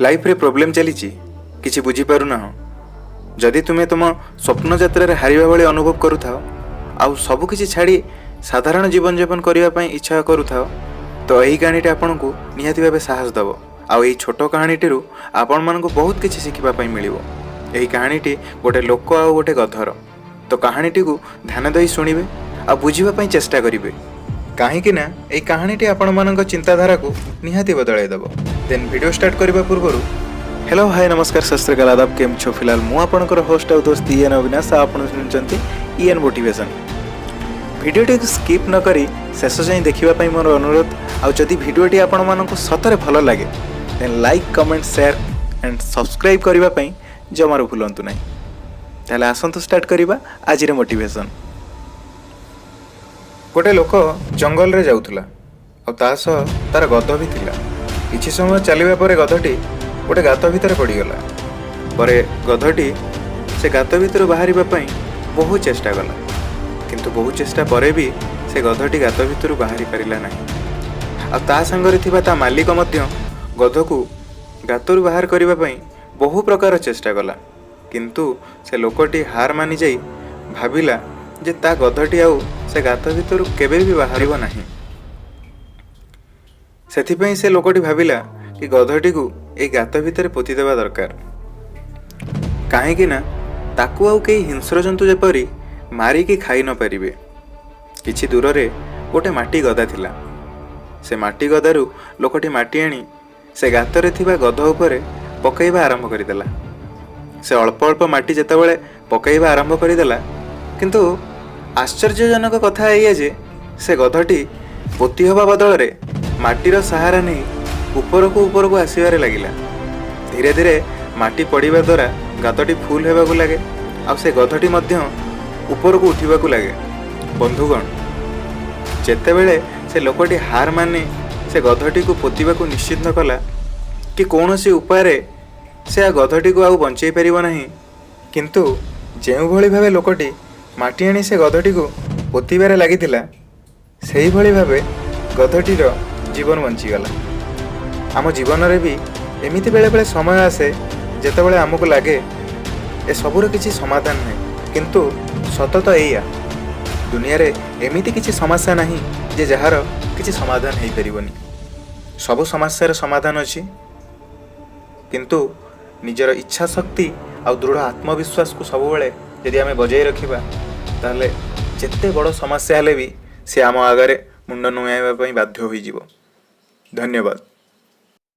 ଲାଇଫ୍ରେ ପ୍ରୋବ୍ଲେମ୍ ଚାଲିଛି, କିଛି ବୁଝିପାରୁନାହ, ଯଦି ତୁମେ ତୁମ ସ୍ୱପ୍ନ ଯାତ୍ରାରେ ହାରିବା ଭଳି ଅନୁଭବ କରୁଥାଅ ଆଉ ସବୁକିଛି ଛାଡ଼ି ସାଧାରଣ ଜୀବନଯାପନ କରିବା ପାଇଁ ଇଚ୍ଛା କରୁଥାଅ, ତ ଏହି କାହାଣୀଟି ଆପଣଙ୍କୁ ନିହାତି ଭାବେ ସାହସ ଦେବ। ଆଉ ଏହି ଛୋଟ କାହାଣୀଟିରୁ ଆପଣମାନଙ୍କୁ ବହୁତ କିଛି ଶିଖିବା ପାଇଁ ମିଳିବ। ଏହି କାହାଣୀଟି ଗୋଟେ ଲୋକ ଆଉ ଗୋଟେ ଗଧର। ତ କାହାଣୀଟିକୁ ଧ୍ୟାନ ଦେଇ ଶୁଣିବେ ଆଉ ବୁଝିବା ପାଇଁ ଚେଷ୍ଟା କରିବେ, କାହିଁକି ନା ଏହି କାହାଣୀଟି ଆପଣମାନଙ୍କ ଚିନ୍ତାଧାରାକୁ ନିହାତି ବଦଳାଇ ଦେବ। ଦେନ୍ ଭିଡ଼ିଓ ଷ୍ଟାର୍ଟ କରିବା ପୂର୍ବରୁ ହ୍ୟାଲୋ, ହାଇ, ନମସ୍କାର, सत श्री अकाल, आदाब, କେମ છો? ଫିଲହାଲ ମୁଁ ଆପଣଙ୍କର ହୋଷ୍ଟ ଆଉ ଦୋସ୍ତ ଇଏନ୍ ଅବିନାଶ ଆଉ ଆପଣ ଶୁଣୁଛନ୍ତି ଇଏନ୍ ମୋଟିଭେସନ୍। ଭିଡ଼ିଓଟିକୁ ସ୍କିପ୍ ନ କରି ଶେଷ ଯାଏଁ ଦେଖିବା ପାଇଁ ମୋର ଅନୁରୋଧ। ଆଉ ଯଦି ଭିଡ଼ିଓଟି ଆପଣମାନଙ୍କୁ ସତରେ ଭଲ ଲାଗେ, then like, comment, share and subscribe କରିବା ପାଇଁ ଜମାରୁ ଭୁଲନ୍ତୁ ନାହିଁ। ତାହେଲେ ଆସନ୍ତୁ ଷ୍ଟାର୍ଟ କରିବା ଆଜିର ମୋଟିଭେସନ୍। ଗୋଟେ ଲୋକ ଜଙ୍ଗଲରେ ଯାଉଥିଲା ଆଉ ତା ସହ ତାର ଗଧ ବି ଥିଲା। କିଛି ସମୟ ଚାଲିବା ପରେ ଗଧଟି ଗୋଟେ ଗାତ ଭିତରେ ପଡ଼ିଗଲା। ପରେ ଗଧଟି ସେ ଗାତ ଭିତରୁ ବାହାରିବା ପାଇଁ ବହୁତ ଚେଷ୍ଟା କଲା, କିନ୍ତୁ ବହୁତ ଚେଷ୍ଟା ପରେ ବି ସେ ଗଧଟି ଗାତ ଭିତରୁ ବାହାରି ପାରିଲା ନାହିଁ। ଆଉ ତା ସାଙ୍ଗରେ ଥିବା ତା ମାଲିକ ମଧ୍ୟ ଗଧକୁ ଗାତରୁ ବାହାର କରିବା ପାଇଁ ବହୁ ପ୍ରକାର ଚେଷ୍ଟା କଲା। କିନ୍ତୁ ସେ ଲୋକଟି ହାର ମାନିଯାଇ ଭାବିଲା ଯେ ତା ଗଧଟି ଆଉ ସେ ଗାତ ଭିତରୁ କେବେ ବି ବାହାରିବ ନାହିଁ। ସେଥିପାଇଁ ସେ ଲୋକଟି ଭାବିଲା କି ଗଧଟିକୁ ଏଇ ଗାତ ଭିତରେ ପୋତିଦେବା ଦରକାର, କାହିଁକି ନା ତାକୁ ଆଉ କେହି ହିଂସ୍ର ଜନ୍ତୁ ଯେପରି ମାରିକି ଖାଇ ନ ପାରିବେ। କିଛି ଦୂରରେ ଗୋଟେ ମାଟି ଗଦା ଥିଲା। ସେ ମାଟି ଗଦାରୁ ଲୋକଟି ମାଟି ଆଣି ସେ ଗାତରେ ଥିବା ଗଧ ଉପରେ ପକାଇବା ଆରମ୍ଭ କରିଦେଲା। ସେ ଅଳ୍ପ ଅଳ୍ପ ମାଟି ଯେତେବେଳେ ପକାଇବା ଆରମ୍ଭ କରିଦେଲା, କିନ୍ତୁ ଆଶ୍ଚର୍ଯ୍ୟଜନକ କଥା ଏଇଆ ଯେ ସେ ଗଧଟି ପୋତି ହେବା ବଦଳରେ ମାଟିର ସାହାରା ନେଇ ଉପରକୁ ଉପରକୁ ଆସିବାରେ ଲାଗିଲା। ଧୀରେ ଧୀରେ ମାଟି ପଡ଼ିବା ଦ୍ୱାରା ଗାତଟି ଫୁଲ୍ ହେବାକୁ ଲାଗେ ଆଉ ସେ ଗଧଟି ମଧ୍ୟ ଉପରକୁ ଉଠିବାକୁ ଲାଗେ। ବନ୍ଧୁଗଣ, ଯେତେବେଳେ ସେ ଲୋକଟି ହାର ମାନି ସେ ଗଧଟିକୁ ପୋତିବାକୁ ନିଶ୍ଚିତ କଲା କି କୌଣସି ଉପାୟରେ ସେ આ ଗଧଟିକୁ ଆଉ ବଞ୍ଚେଇ ପାରିବ ନାହିଁ, କିନ୍ତୁ ଯେଉଁଭଳି ଭାବେ ଲୋକଟି ମାଟି ଆଣି ସେ ଗଧଟିକୁ ପୋତିବାରେ ଲାଗିଥିଲା, ସେଇଭଳି ଭାବେ ଗଧଟିର ଜୀବନ ବଞ୍ଚିଗଲା। ଆମ ଜୀବନରେ ବି ଏମିତି ବେଳେବେଳେ ସମୟ ଆସେ, ଯେତେବେଳେ ଆମକୁ ଲାଗେ ଏସବୁର କିଛି ସମାଧାନ ନାହିଁ। କିନ୍ତୁ ସତ ତ ଏଇଆ, ଦୁନିଆରେ ଏମିତି କିଛି ସମସ୍ୟା ନାହିଁ ଯେ ଯାହାର କିଛି ସମାଧାନ ହେଇପାରିବନି। ସବୁ ସମସ୍ୟାର ସମାଧାନ ଅଛି, କିନ୍ତୁ ନିଜର ଇଚ୍ଛା ଶକ୍ତି ଆଉ ଦୃଢ଼ ଆତ୍ମବିଶ୍ୱାସକୁ ସବୁବେଳେ ଯଦି ଆମେ ବଜାଇ ରଖିବା, ତାହେଲେ ଯେତେ ବଡ଼ ସମସ୍ୟା ହେଲେ ବି ସେ ଆମ ଆଗରେ ମୁଣ୍ଡ ନୁଆଁଇବା ପାଇଁ ବାଧ୍ୟ ହୋଇଯିବ। ଧନ୍ୟବାଦ।